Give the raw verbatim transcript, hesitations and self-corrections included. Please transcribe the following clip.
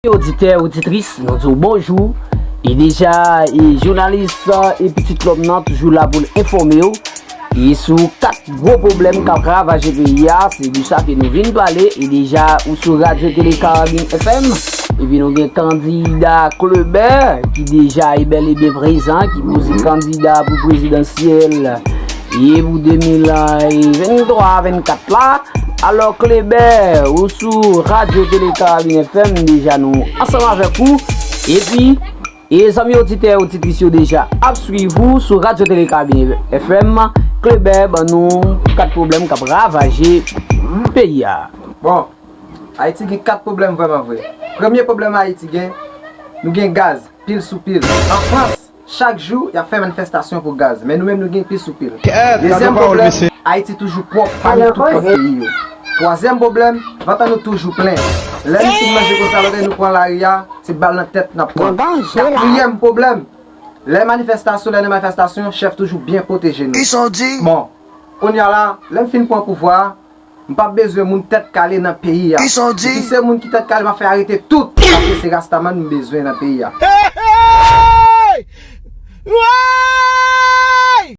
Oditè, oditris, nou di w bonjou. E deja, e jounalis, e pitit lòm nan toujou la pou l enfòme w. E sou kat gwo pwoblèm k ap ravaje peyi a, se de sa ke nou vin pale. E deja, ou sou Radyo Tele Karabin F M. Epi nou gen kandida Kleber, ki deja e bèl e byen prezan, ki poze kandida pou prezidansyèl e pou de mil venntwa vennkat la. Alò, Kleber, ou sou Radyo Tele Karabin F M, deja nou ansanm avèk ou. Epi, e zanmi oditè, oditris yo deja ap swiv ou sou Radyo Tele Karabin F M. Kleber, ban nou kat pwoblèm k ap ravaje peyi a. Bon, Ayiti gen kat pwoblèm vrèman vre. Premye pwoblèm Ayiti gen, nou gen gaz, pil sou pil. An Frans, chak jou, y ap fè manifestasyon pou gaz. Men nou menm, nou gen pil sou pil. Dezyèm pwoblèm, Ayiti toujou pwòp pami tout lòt peyi yo. Twazyèm pwoblèm, vant an nou toujou plen. Lè nou fin manje konsa, lòt lè nou pran lari a, se bal nan tèt n ap pran. Katriyèm pwoblèm, lè manifestasyon, lè nan manifestasyon, chèf toujou byen pwoteje nou. Bon, kounye a la, lè m fin pran pouvwa a, m p ap bezwen moun tèt kale nan peyi a. Epi se moun ki tèt kale, m ap fè arete tout, paske se Rastaman m bezwen nan peyi a.